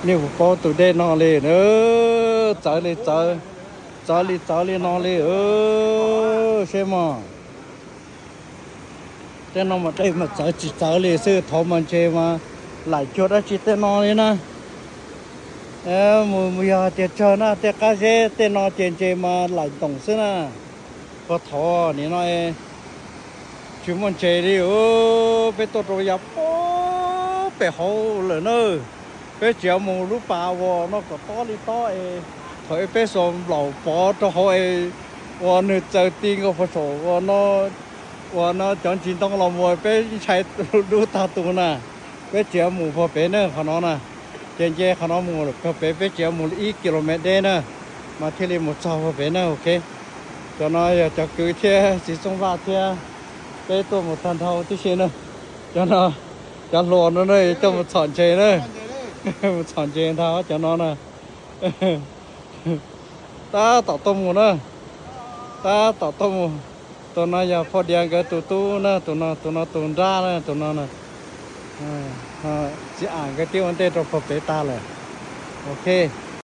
Nej puas paub tus dej no li na, txawv li txawv, txawv li txawv li no li, seb mog. Tej no mas dej mas txawv tsis txawv li xwb, thaum mas ntses mas laim cuag dab tsi tej no li na. Mus yog tias tsawg na tej qab zeb tej no ces ntses mas laim ntoos xwb na. Puag thaum nim no tsis muaj ntses li. Peb tuaj rau yav pem hauv lawm na. Peb tseem mus lub pas uas no kom tob li tob es thaum peb xuas nplaum pov rau hauv es uas nws txaws ti nkaus puag saum uas no cov ntsis ntoo los mus peb ntshai dub tag tus na. Peb tseem mus puag pem na qhov no na. Ces nce qhov no mus puag pem peb tseem mus ib kilomev deb na mas thiaj li mus txog puag pem na, ok. Cov no yog cov kwv thiab txiv Txooj Vaj thiab peb tuaj mus tag nrho tib si na. Cov no, cov hluas no na coj mus txhom ntses na. Mus txhom ntses ntag cov no na. Tab tom tuaj mus na, tab tom tuaj mus. Tus no yog Phoj Dias nkawd tus tub na, tus no, tus no tus nrab na, tus no na. Txiv Am nkawd twb ua ntej rau puag pem tag lawm. Ok.